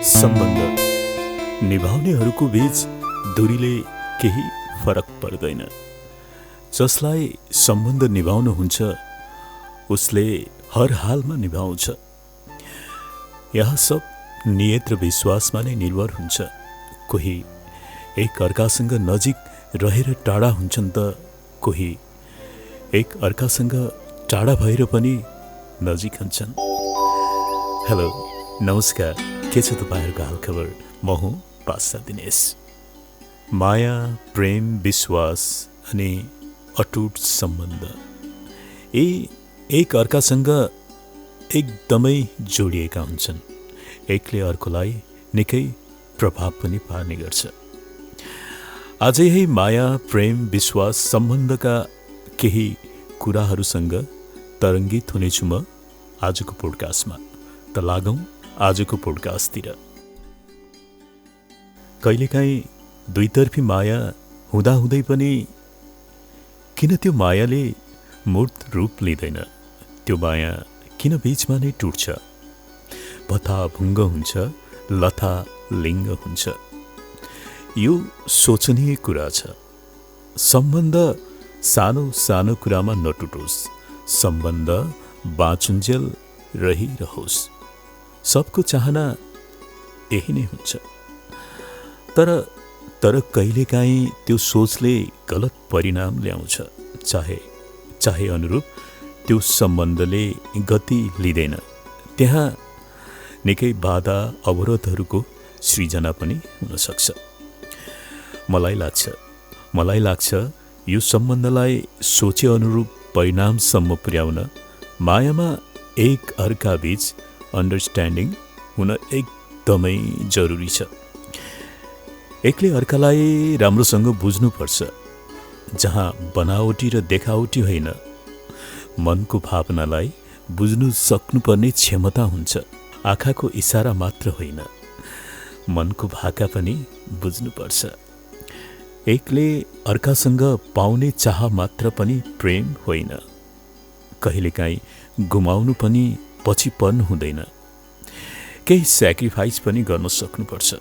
सम्बन्ध निभाउनेहरूको बीच दूरीले केही फरक पर्दैन। जसलाई सम्बन्ध निभाउनु हुन्छ उसले हर हालमा निभाउँछ। यहाँ सब नियत र विश्वासमा नै निर्भर हुन्छ। कोही एक अर्कासँग नजिक रहेर टाढा हुन्छन् त कोही एक अर्कासँग टाढा भएर पनि नजिक हुन्छन्। हेलो, नमस्कार, के छ तपाईँहरूको हालखबर? म हुँ पासा दिनेश। माया, प्रेम, विश्वास अनि अटुट सम्बन्ध यी एक अर्कासँग एकदमै जोडिएका हुन्छन्। एकले अर्कोलाई निकै प्रभाव पनि पार्ने गर्छ। आज यही माया, प्रेम, विश्वास, सम्बन्धका केही कुराहरूसँग तरङ्गित हुनेछु म आजको पोडकास्टमा। त लागौँ आजको पोडकास्टतिर। कहिलेकाहीँ दुईतर्फी माया हुँदाहुँदै पनि किन त्यो मायाले मूर्त रूप लिँदैन? त्यो माया किन बीचमा नै टुट्छ? भत्ताभुङ्ग हुन्छ, लथा लिङ्ग हुन्छ। यो सोचनीय कुरा छ। सम्बन्ध सानो सानो कुरामा नटुटोस्, सम्बन्ध बाँचुन्जेल रहिरहोस्। सबको चाहना यही नै हुन्छ। तर कहिलेकाहीँ त्यो सोचले गलत परिणाम ल्याउँछ। चाहे अनुरूप त्यो सम्बन्धले गति लिँदैन। त्यहाँ निकै बाधा अवरोधहरूको सृजना पनि हुन सक्छ। मलाई लाग्छ यो सम्बन्धलाई सोचे अनुरूप परिणामसम्म पुर्याउन मायामा एक अर्का बीच अन्डरस्ट्यान्डिङ हुन एकदमै जरुरी छ। एकले अर्कालाई राम्रोसँग बुझ्नुपर्छ। जहाँ बनावटी र देखावटी होइन, मनको भावनालाई बुझ्नु सक्नुपर्ने क्षमता हुन्छ। आँखाको इसारा मात्र होइन, मनको भाका पनि बुझ्नुपर्छ। एकले अर्कासँग पाउने चाह मात्र पनि प्रेम होइन। कहिलेकाहीँ गुमाउनु पनि पछि पर्नु हुँदैन। केही सेक्रिफाइस पनि गर्न सक्नुपर्छ।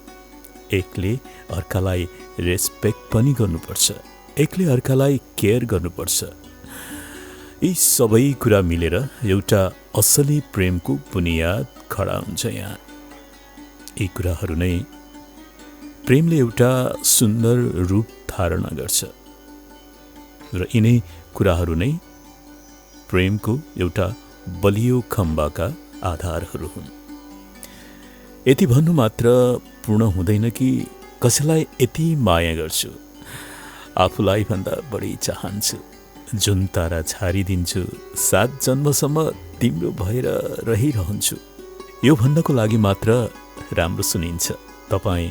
एकले अर्कालाई रेस्पेक्ट पनि गर्नुपर्छ। एकले अर्कालाई केयर गर्नुपर्छ। यी सबै कुरा मिलेर एउटा असली प्रेमको बुनियाद खडा हुन्छ। यहाँ यी कुराहरू नै प्रेमले एउटा सुन्दर रूप धारणा गर्छ र यिनै कुराहरू नै प्रेमको एउटा बलियो खम्बाका आधारहरू हुन्। यति भन्नु मात्र पूर्ण हुँदैन कि कसैलाई यति माया गर्छु, आफूलाई भन्दा बढी चाहन्छु, जुन तारा छारिदिन्छु, 7 जन्मसम्म तिम्रो भएर रहिरहन्छु। यो भन्नको लागि मात्र राम्रो सुनिन्छ। तपाईँ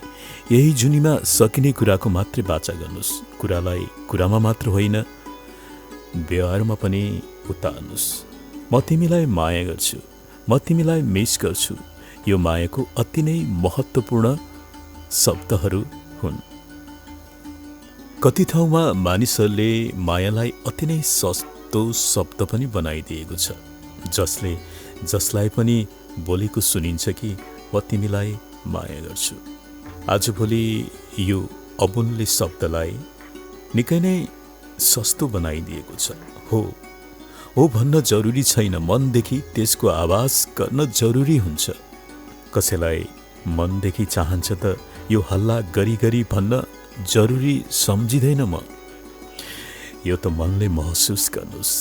यही जुनीमा सकिने कुराको मात्रै बाचा गर्नुहोस्। कुरालाई कुरामा मात्र होइन, व्यवहारमा पनि उतार्नुहोस्। म तिमीलाई माया गर्छु, म तिमीलाई मिस गर्छु। यो मायाको अति नै महत्त्वपूर्ण शब्दहरू हुन्। कति ठाउँमा मानिसहरूले मायालाई अति नै सस्तो शब्द पनि बनाइदिएको छ, जसलाई पनि बोलेको सुनिन्छ कि म तिमीलाई माया गर्छु। आजभोलि यो अमूल्य शब्दलाई निकै नै सस्तो बनाइदिएको छ। हो भन्न जरुरी छैन, मनदेखि त्यसको आवाज गर्न जरुरी हुन्छ। कसैलाई मनदेखि चाहन्छ त यो हल्ला गरी भन्न जरुरी सम्झिँदैन म। यो त मनले महसुस गर्नुहोस्।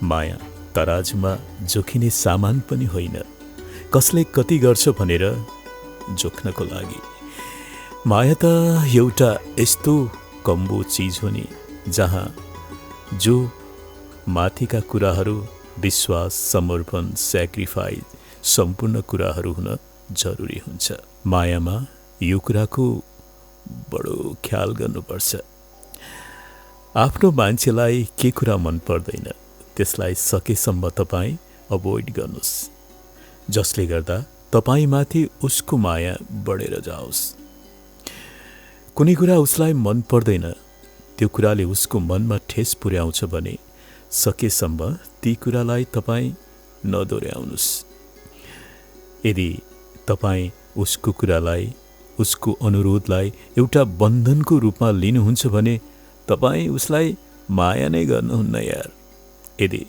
माया तराजुमा जोखिने सामान पनि होइन, कसले कति गर्छ भनेर जोख्नको लागि। माया त एउटा यस्तो कम्बो चिज हो नि, जहाँ जो माथिका कुराहरू विश्वास, समर्पण, सेक्रिफाइस, सम्पूर्ण कुराहरू हुन जरुरी हुन्छ। मायामा यो कुराको बडो ख्याल गर्नुपर्छ। आफ्नो मान्छेलाई के कुरा मन पर्दैन त्यसलाई सकेसम्म तपाईँ अभोइड गर्नुहोस्, जसले गर्दा तपाईँमाथि उसको माया बढेर जाओस्। कुनै कुरा उसलाई मन पर्दैन, त्यो कुराले उसको मनमा ठेस पुर्याउँछ भने सकेसम्म ती कुरालाई तपाईँ नदोर्याउनुहोस्। यदि तपाईँ उसको कुरालाई, उसको अनुरोधलाई एउटा बन्धनको रूपमा लिनुहुन्छ भने तपाईँ उसलाई माया नै गर्नुहुन्न यार। यदि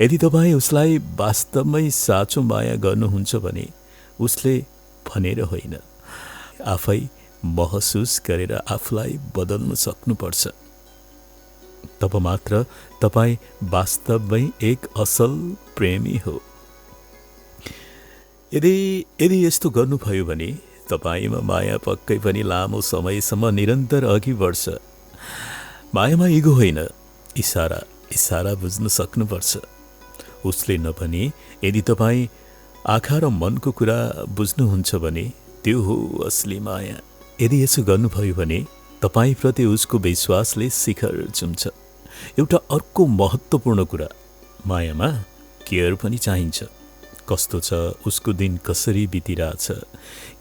यदि तपाईँ उसलाई वास्तवमै साँचो माया गर्नुहुन्छ भने उसले भनेर होइन, आफै महसुस गरेर आफूलाई बदल्न सक्नुपर्छ। तब मात्र तपाईँ वास्तवमै एक असल प्रेमी हो। यदि यदि यस्तो गर्नुभयो भने तपाईँमा माया पक्कै पनि लामो समयसम्म निरन्तर अघि बढ्छ। मायामा इगो होइन, इसारा इसारा बुझ्न सक्नुपर्छ। उसले नभनी यदि तपाईँ आँखा र मनको कुरा बुझ्नुहुन्छ भने त्यो हो असली माया। यदि यसो गर्नुभयो भने तपाईँप्रति उसको विश्वासले शिखर चुम्छ। एउटा अर्को महत्त्वपूर्ण कुरा, मायामा केयर पनि चाहिन्छ। कस्तो छ, उसको दिन कसरी बितिरहेछ,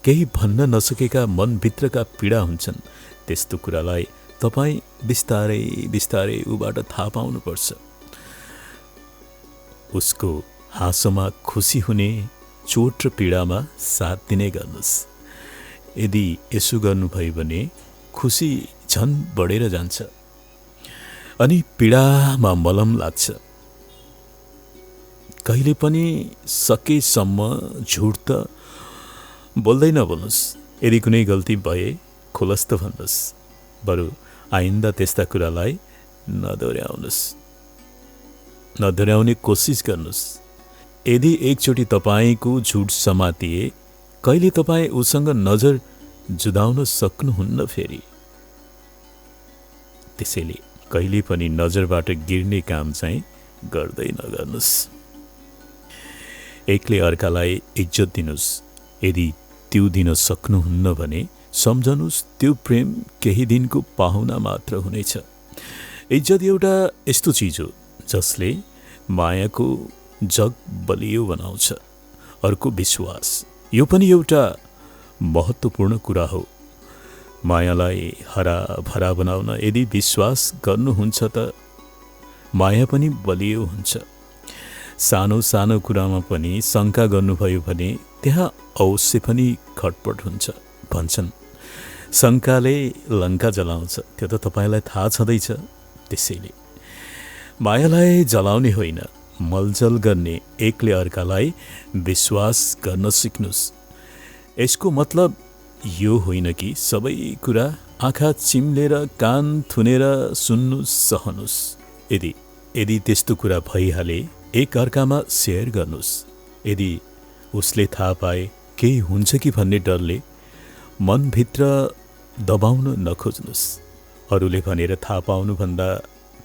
केही भन्न नसकेका मनभित्रका पीडा हुन्छन्। त्यस्तो कुरालाई तपाईँ बिस्तारै बिस्तारै उबाट थाहा पाउनुपर्छ। उसको हाँसोमा खुसी हुने, चोट र पीडामा साथ दिने गर्नुहोस्। यदि यसो गर्नुभयो भने खुसी झन् बढेर जान्छ अनि पीडामा मलम लाग्छ। कहिले पनि सकेसम्म झुट त बोल्दै नबोल्नुहोस्। यदि कुनै गल्ती भए खुलस्त भन्नुहोस्। बरु आइन्दा त्यस्ता कुरालाई नदोहोऱ्याउने कोसिस गर्नुहोस्। यदि एकचोटि तपाईँको झुट समातिए कहिले तपाईँ उसँग नजर जुदाउन सक्नुहुन्न फेरि। त्यसैले कहिले पनि नजरबाट गिर्ने काम चाहिँ गर्दै नगर्नुहोस्। एकले अर्कालाई इज्जत दिनुहोस्। यदि त्यो दिन सक्नुहुन्न भने सम्झनुहोस् त्यो प्रेम केही दिनको पाहुना मात्र हुनेछ। इज्जत एउटा यस्तो चिज हो जसले मायाको जग बलियो बनाउँछ। अर्को विश्वास, यो पनि एउटा महत्त्वपूर्ण कुरा हो। मायालाई हरा भरा बनाउन यदि विश्वास गर्नुहुन्छ त माया पनि बलियो हुन्छ। सानो सानो कुरामा पनि शङ्का गर्नुभयो भने त्यहाँ अवश्य पनि खटपट हुन्छ। भन्छन् शङ्काले लङ्का जलाउँछ, त्यो त तपाईँलाई थाहा छँदैछ। त्यसैले मायालाई जलाउने होइन, मलजल गर्ने, एकले अर्कालाई विश्वास गर्न सिक्नुहोस्। यसको मतलब यो होइन कि सबै कुरा आँखा चिम्लेर कान थुनेर सुन्नु सहनुहोस्। यदि त्यस्तो कुरा भइहाले एक अर्कामा सेयर गर्नुहोस्। यदि उसले थाहा पाए केही हुन्छ कि भन्ने डरले मनभित्र दबाउन नखोज्नुहोस्। अरूले भनेर थाहा पाउनुभन्दा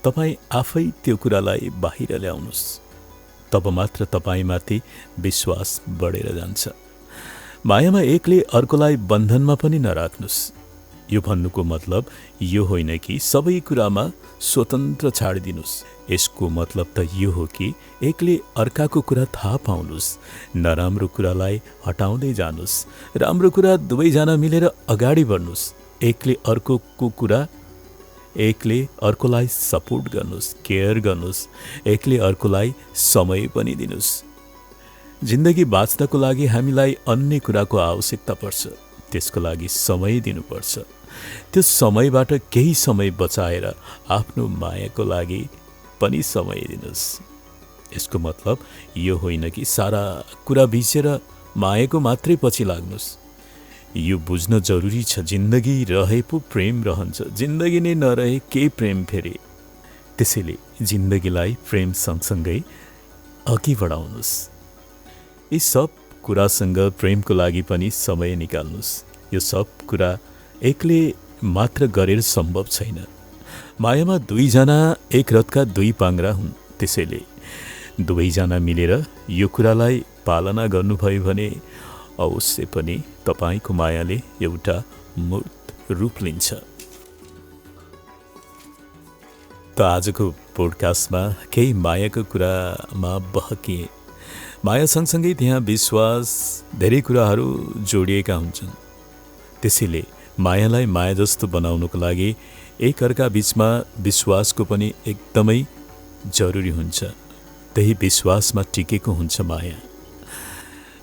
तपाईँ आफै त्यो कुरालाई बाहिर ल्याउनुहोस्। तब मात्र तपाईँमाथि विश्वास बढेर जान्छ। मायामा एकले अर्कोलाई बन्धनमा पनि नराख्नुहोस्। यो भन्नुको मतलब यो होइन कि सबै कुरामा स्वतन्त्र छाडिदिनुहोस्। यसको मतलब त यो हो कि एकले अर्काको कुरा थाहा पाउनुहोस्, नराम्रो कुरालाई हटाउँदै जानुहोस्, राम्रो कुरा दुवैजना मिलेर अगाडि बढ्नुहोस्। एकले अर्कोलाई सपोर्ट गर्नुहोस्, केयर गर्नुहोस्। एकले अर्कोलाई समय पनि दिनुहोस्। जिन्दगी बाँच्नको लागि हामीलाई अन्य कुराको आवश्यकता पर्छ, त्यसको लागि समय दिनुपर्छ। त्यो समयबाट केही समय बचाएर आफ्नो मायाको लागि पनि समय दिनुहोस्। यसको मतलब यो होइन कि सारा कुरा बिर्सेर मायाको मात्रै पछि लाग्नुहोस्। यो बुझ्न जरुरी छ, जिन्दगी रहे पो प्रेम रहन्छ, जिन्दगी नै नरहे के प्रेम फेरि। त्यसैले जिन्दगीलाई प्रेम सँगसँगै अघि बढाउनुहोस्। यी सब कुरासँग प्रेमको लागि पनि समय निकाल्नुहोस्। यो सब कुरा एकले मात्र गरेर सम्भव छैन। मायामा दुईजना एक रथका दुई पाङ्ग्रा हुन्। त्यसैले दुवैजना मिलेर यो कुरालाई पालना गर्नुभयो भने अवश्य पनि तपाईँको मायाले एउटा मूर्त रूप लिन्छ। त आजको पोडकास्टमा केही मायाको कुरामा बहकिए। माया सँगसँगै त्यहाँ विश्वास, धेरै कुराहरू जोडिएका हुन्छन्। त्यसैले मायालाई माया जस्तो बनाउनको लागि एक अर्का बीचमा विश्वासको पनि एकदमै जरुरी हुन्छ। त्यही विश्वासमा टिकेको हुन्छ माया।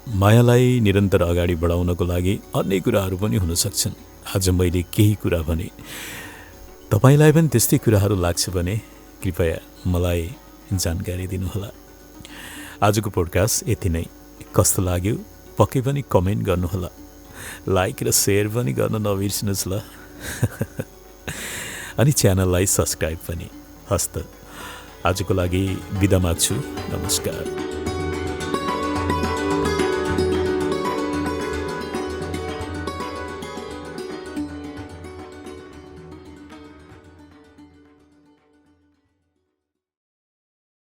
मायालाई निरन्तर अगाडि बढाउनको लागि अन्य कुराहरू पनि हुन सक्छन्। आज मैले केही कुरा भने तपाईँलाई पनि त्यस्तै कुराहरू लाग्छ भने कृपया मलाई जानकारी दिनुहोला। आजको पोडकास्ट यति नै। कस्तो लाग्यो पक्कै पनि कमेन्ट गर्नुहोला, लाइक र सेयर पनि गर्न नबिर्सिनुहोस् ल। अनि च्यानललाई सब्सक्राइब पनि। हस्त आजको लागि बिदा माग्छु। नमस्कार।